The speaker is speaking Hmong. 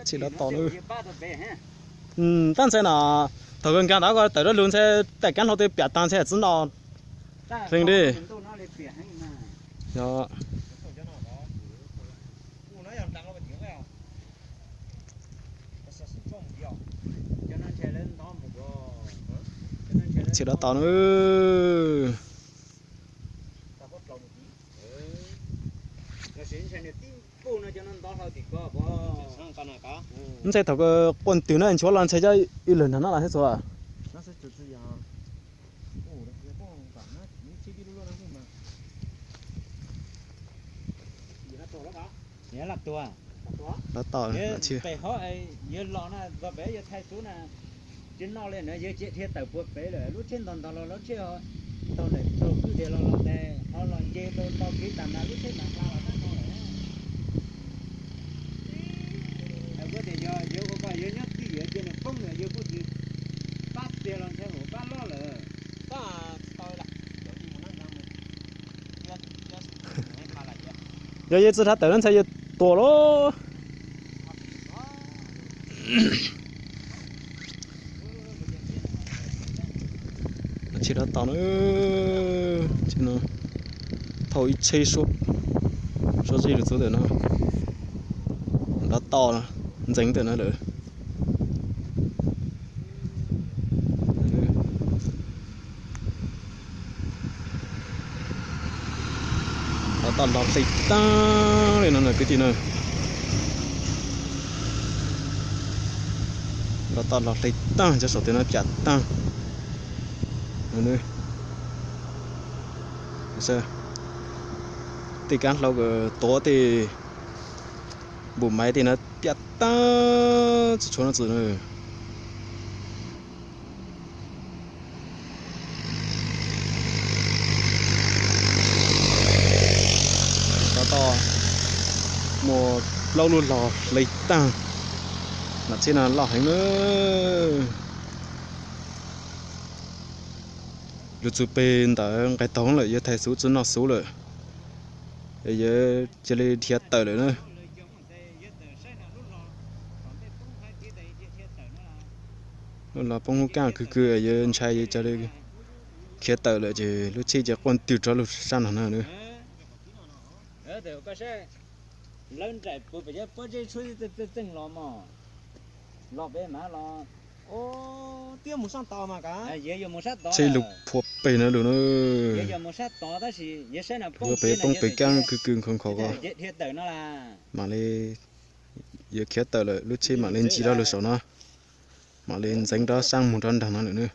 Tsheb dov tos na. Tab ntxhais no, thaum kawg nkag ntawd ko tawm rau lug ntxhais, taim kab hlau twb piam tag ntxhais txwb no. Heev li. Tsheb dov tos na. Ntxhais thaum kawg quaj twg na, nchuav los ntxhais coj ib leeg nrog no los thiab txhua. Dov tos, yawg los na, tsis noj li na, yawg cia dhia tawm puag pem lawm. Lub tsheb ntog ntog los lub tsheb taug ntawm taug kwj deg los los tes ho los nce rau tau kev tas mas lub tsheb mam hla los tab no lawm. Kuv tias yog yawg ua ko yawg nyob twj ywm ces nws poob lawm yawg kuj tsis pab tiag los ntshai hauv pab loj lawm. Yog yawg tsis dhia tawm no ntxhais yawg tuag lawm. Tsheb dov tos na, tsheb no thauj ib tsheb suab, suab zeb lug txug ntawm no, dov tos ntxeev ntawm no lawm. Dov tos los hle taag li no na kwv tij na. Dov tos los hle taag, cov saum tes no piam taag. Tej kab hlau tuav tej npum maiv tej no piam taag txhua txhua no txwm na. Dov tos muaj plaub lub hlo hle taag, nam tsheb no loj heev na. Lug txug peg ntawd nqes taug lawm, yawg thais xuv tsis noj xuv lawm, yawg cia li dhia tawm lawm na. Lub hlo poob hub kaaj kawg kawg, yawg ntshai yawg cia li khiav tawm lawm ces lub tsheb ces quaj twg rov lug sab no na. Lawv nraim puag pem cov pob zeb tshuab txeej los mog, los pem mas los, tsheb lug phua peg no lug na. Phua peg poob peg kaab kawg kawg nkhaus nkhaus ko. Mam li, yawg khiav tawm lawm, lub tsheb mam li nce rov lug saum no, mam li ntxeev rov saab moog rov nraag no lawm na.